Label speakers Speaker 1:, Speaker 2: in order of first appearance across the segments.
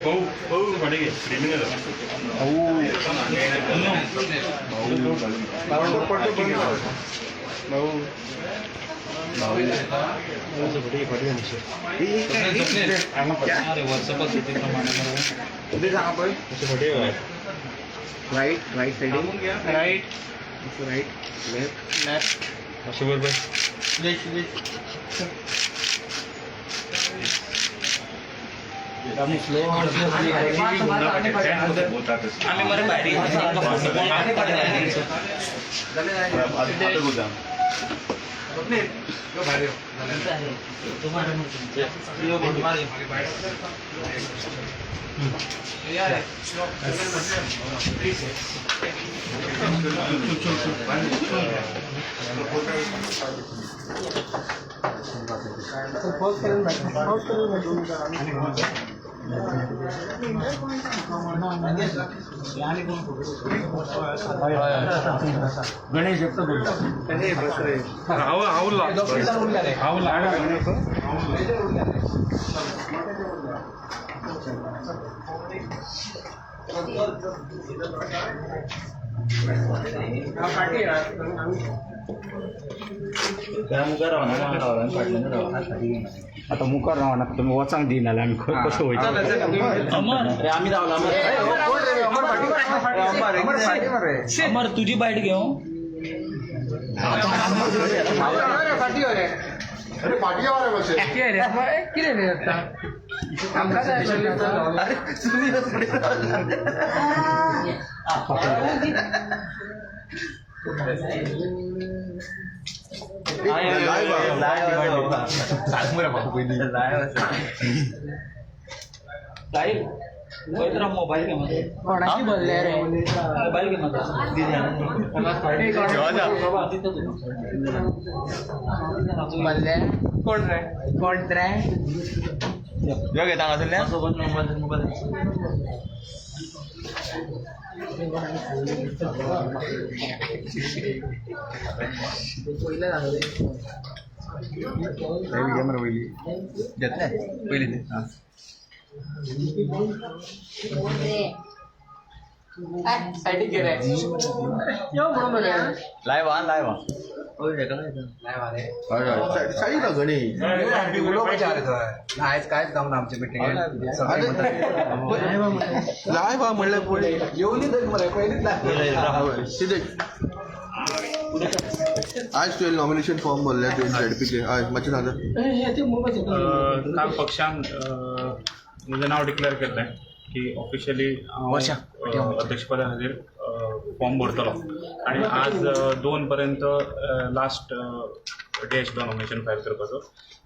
Speaker 1: Right right side
Speaker 2: right
Speaker 1: right left
Speaker 2: left. आम्ही मरे भायर.
Speaker 3: गणेश एकटो बोलता. मुखार रावना, फाटल्यान रावना. आतां मुखार रावना, तुमी वचांक दिना जाल्यार आमी कसो वयतले?
Speaker 2: अमर रे, आमी रावला. अमर, तुजी बायट घेवं.
Speaker 1: कितें रे आतां आमकां जाय आशिल्लें.
Speaker 2: साहिल, पळयत राव, मोबायल घे मरे.
Speaker 1: कोणाशी बोलले रे?
Speaker 2: मोबायल घे माझा. दिता तुका.
Speaker 1: बोलले कोण रे? कोण रे?
Speaker 2: सोबत मोबाईल मोबाईल.
Speaker 1: पयली. सायडीक घे रे, यो म्हणून मरे.
Speaker 4: लायव्ह हा, लायव्ह.
Speaker 5: साईड गणेश.
Speaker 1: आयज कांयच जावंक ना आमच्या मिटिंगेत.
Speaker 5: लायव्ह हा म्हणल्यार पळय.
Speaker 1: येवनी तरी मरे पयलीच.
Speaker 5: सिद्धेश, आज तुवें नॉमिनेशन फॉर्म भरले तुवें झेडपीचे हय, मातशें सांगा.
Speaker 3: काल पक्षान म्हजें नांव डिक्लेअर केल्लें की ऑफिशियली हांव अध्यक्षपदा खातीर फॉर्म भरतलो आनी आज 2 पर्यंत लास्ट डे आशिल्लो नॉमिनेशन फायल करपाचो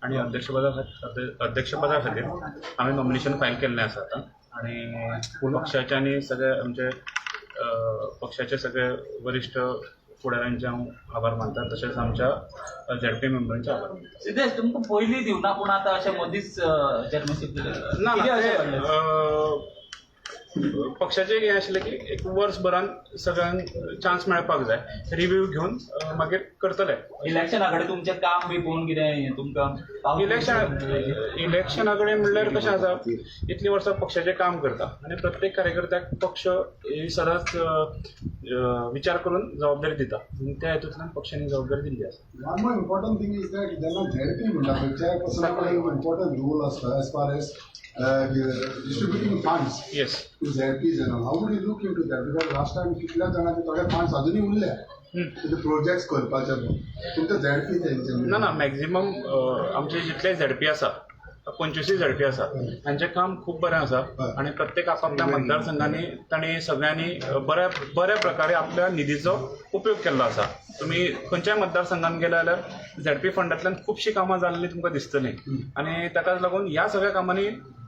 Speaker 3: आनी अध्यक्षपदा खातीर हांवें नॉमिनेशन फायल केल्लें आसा आतां आनी पक्षाचे आनी सगळे आमचे पक्षाचे सगळे वरिश्ठ फुडाऱ्यांचे हांव आभार मानता, तशेंच आमच्या झेडपी मेंबरांचे आभार मानता.
Speaker 2: सिद्धेश, तुमकां पयलीं दिवना पूण आतां अशें मदींच चेअरमॅनशीप
Speaker 3: ना ना.
Speaker 2: कितें अशें
Speaker 3: ते,
Speaker 2: घडलें?
Speaker 3: पक्षाचें हें आशिल्लें की एक वर्सभरान सगळ्यांक चान्स मेळपाक जाय, रिव्यू घेवन मागीर करतले.
Speaker 2: इलेक्शना कडेन तुमचें काम बी पळोवन कितें हें तुमकां
Speaker 3: इलेक्शना कडेन म्हणल्यार कशें आसा, इतलीं वर्सां पक्षाचें काम करता आनी प्रत्येक कार्यकर्त्याक पक्ष ही सदांच विचार करून जबाबदारी दिता आनी त्या हेतूंतल्यान पक्षान ही जबाबदारी दिल्ली आसा.
Speaker 6: One more important thing is that जेन्ना झेडपी म्हणटा पळय, चेअरपर्सना कडेन इम्पॉर्टंट रोल आसता as far as distributing funds to ZPs and all. How would you look into that? Because last time कितल्या जाणांचे थोडे फंड्स अजुनूय उरले ते प्रोजेक्ट्स करपाचे, तुमचे झेडपी तेंचे.
Speaker 3: ना ना, मॅक्झिमम आमचे जितले झेडपी आसा, 25 झेडपी आसा, तांचें काम खूब बरें आसा आनी प्रत्येक आपापल्या मतदारसंघांनी तांणी सगळ्यांनी बऱ्या बऱ्या प्रकारे आपल्या निधीचो उपयोग केल्लो आसा. तुमी खंयच्याय मतदारसंघात गेले जाल्यार झेडपी फंडांतल्यान खुबशीं कामां जाल्लीं तुमकां दिसतलीं आनी ताकाच लागून ह्या सगळ्या कामांनी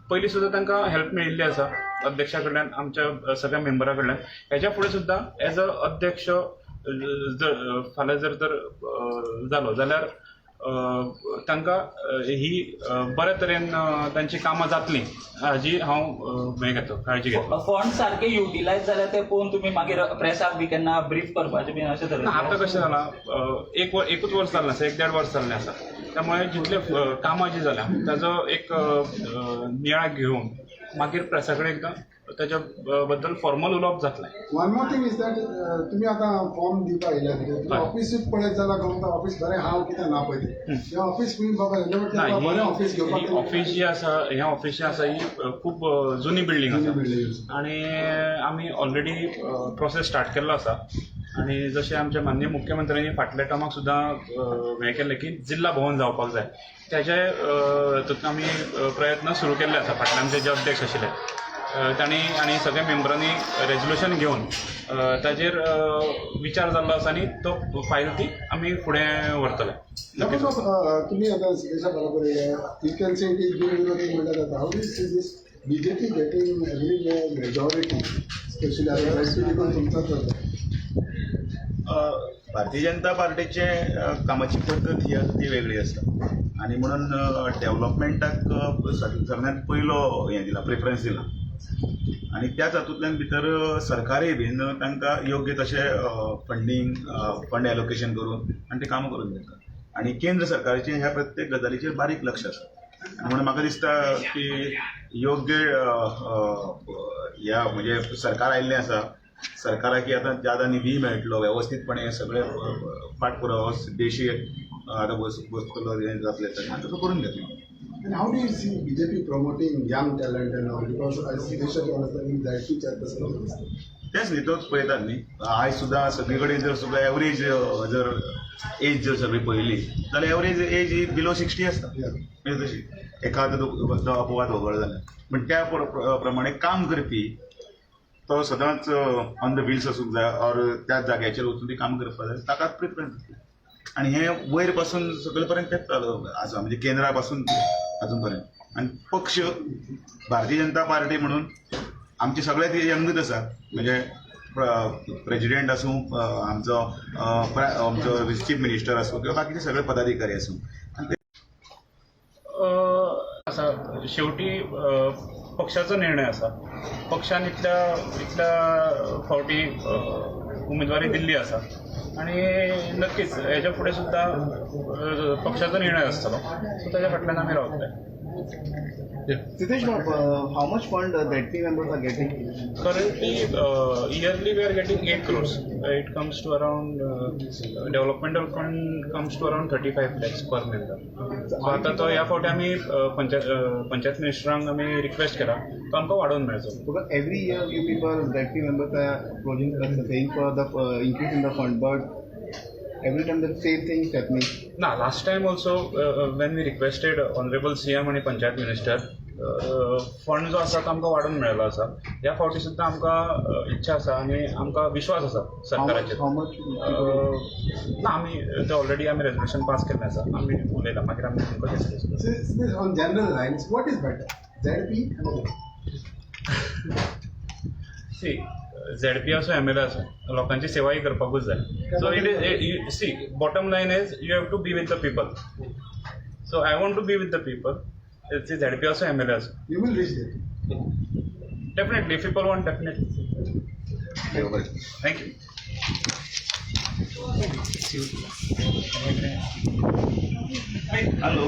Speaker 3: पयलीं सुद्दां तांकां हेल्प मेळिल्ली आसा अध्यक्षा कडल्यान, आमच्या सगळ्या मेंबरा कडल्यान. हेच्या फुडें सुद्दां एज अ अध्यक्ष जर फाल्यां जर तर जालो जाल्यार तांकां ही बऱ्या तरेन तांची कामां जातलीं हाजी हांव हें घेतलो, काळजी घेतलो.
Speaker 2: फंड सारके युटिलायज जाल्या ते पळोवन तुमी मागीर प्रेसाक बी केन्ना ब्रीफ करपाचें बी अशें तरेन?
Speaker 3: ना, आतां कशें जालां, एक एकूच वर्स जाल्लें आसा, एक देड वर्स जाल्लें आसा, त्यामुळे जितले कामां जी जाल्या ताजो एक नियाळ घेवन मागीर प्रेसा कडेन एकदां ताच्या बद्दल फॉर्मल उलोवप जातलें.
Speaker 6: One more thing is that तुमी आतां फॉर्म दिवपा येयल्या न्ही, ऑफिसूच पळयत जाल्यार गमता ऑफिस बरें आहा कितें ना पळय तें. हें ऑफिस खंय बाबा,
Speaker 3: ना,
Speaker 6: बरें ऑफिस
Speaker 3: ही
Speaker 6: घेवपाक
Speaker 3: ऑफिस जी आसा, हें ऑफिस जें आसा ही खूब जुनी बिल्डींग
Speaker 6: जुनी
Speaker 3: आसा
Speaker 6: बिल्डींग आसा.
Speaker 3: आनी आमी ऑलरेडी प्रोसेस स्टार्ट केल्लो आसा. आनी जशें आमच्या माननीय मुख्यमंत्र्यांनी फाटल्या टर्माक सुद्दां हें केल्लें की जिल्हा भवन जावपाक जाय, तेजे हितूंत आमी प्रयत्न सुरू केल्ले आसा. फाटले आमचे जे अध्यक्ष आशिल्ले तांणी आनी सगळ्या मेंबरांनी रेजोल्युशन घेवन ताजेर विचार जाल्लो आसा आनी तो फायल ती आमी फुडें व्हरतले.
Speaker 6: सपोज तुमी आतां सिद्धेशा बरोबर, you can say it is बिनविरोधी म्हणल्यार जाता. How do see this BJP getting everywhere majority, specially आतां झेडपी देखून तुमचोच जाता?
Speaker 4: भारतीय जनता पार्टीचे कामाची पद्दत ही आसा ती वेगळी आसा आनी म्हणून डेव्हलपमेंटाक सगळ्यांत पयलो हें दिला, प्रिफरन्स दिला आनी त्याच हातूंतल्यान भितर सरकारय बीन तांकां योग्य तशें फंडींग, फंड एलोकेशन करून आनी ते कामां करून दिता आनी केंद्र सरकाराचें ह्या प्रत्येक गजालीचेर बारीक लक्ष आसा. आनी म्हणून म्हाका दिसता की योग्य ह्या म्हणजे सरकार आयिल्लें आसा, सरकाराक आतां ज्यादा निधी मेळटलो, वेवस्थीतपणे सगळे पाठपुरावो देशी आतां बसतलो, हें जातलें, तसो करून घेतलो.
Speaker 6: And how do you see BJP promoting young talent and all? Because I see देशाच्या understanding ZP chairperson.
Speaker 4: तेच न्ही, तोच पळयतात न्ही. आयज सुद्दां सगळे कडेन जर सुद्दां एवरेज जर एज जर सगळी पळयली जाल्यार एवरेज एज ही बिलो 60 आसता. म्हणजे तशी एखादो अपवाद वगळलो जाल्यार, पूण त्या प्रमाणे काम करपी तो सदांच ऑन the wheels आसूंक जाय ऑर त्याच जाग्याचेर वचून ती काम करपाक जाय, ताकाच प्रिफरन्स दितले. आनी हें वयर पासून सकयल पर्यंत तेंच चालू आसा, म्हणजे केंद्रा पासून अजून पर्यंत. आनी पक्ष भारतीय जनता पार्टी म्हणून आमचे सगळे ते यंगच आसा, म्हणजे प्रेजिडेंट आसूं, आमचो आमचो चीफ मिनिस्टर आसूं किंवा बाकीचे सगळे पदाधिकारी आसूं. आनी
Speaker 3: आसा, शेवटी पक्षाचो निर्णय आसा. पक्षान इतल्या इतल्या फावटी उमेदवारी दिल्ली आसा आनी नक्कीच हेच्या फुडें सुद्दां पक्षाचो निर्णय आसतलो, सो ताच्या फाटल्यान आमी रावतले.
Speaker 5: Siddesh, how much fund ZP members are getting?
Speaker 3: Currently, yearly we are getting 8 crores. It comes to around, developmental fund comes to around 35 lakhs per member. So आता तो ह्या फावटी आमी पंचायत मिनिस्टरांक आमी रिक्वेस्ट केला, तो आमकां वाडोवन मेळचो.
Speaker 5: Because every year you people, ZP members are approaching us saying for the increase in the fund, but every time the same thing is happening.
Speaker 3: ना, last time also when we requested honourable CM आनी panchayat minister, fund जो आसा तो आमकां वाडोवन मेळ्ळो आसा. ह्या फावटी सुद्दां आमकां इच्छा आसा आनी आमकां विश्वास आसा
Speaker 5: How much?
Speaker 3: सरकाराचेर.
Speaker 5: How much?
Speaker 3: ना, आमी ते ऑलरेडी आमी रेजोल्युशन पास केल्लें आसा. आमी उलयला, मागीर आमी तुमकां डिस्कस करूं.
Speaker 6: On general lines, what is better? ZP and
Speaker 3: C, ZP आसूं, एमएलए आसूं, लोकांची सेवाही करपाकूच जाय. So it is, see, bottom line is you have to be with the people. So I want to be with the people. ZP आसूं, MLA आसूं.
Speaker 6: You will reach there.
Speaker 3: Definitely, people want, definitely. Thank you.
Speaker 4: Hello.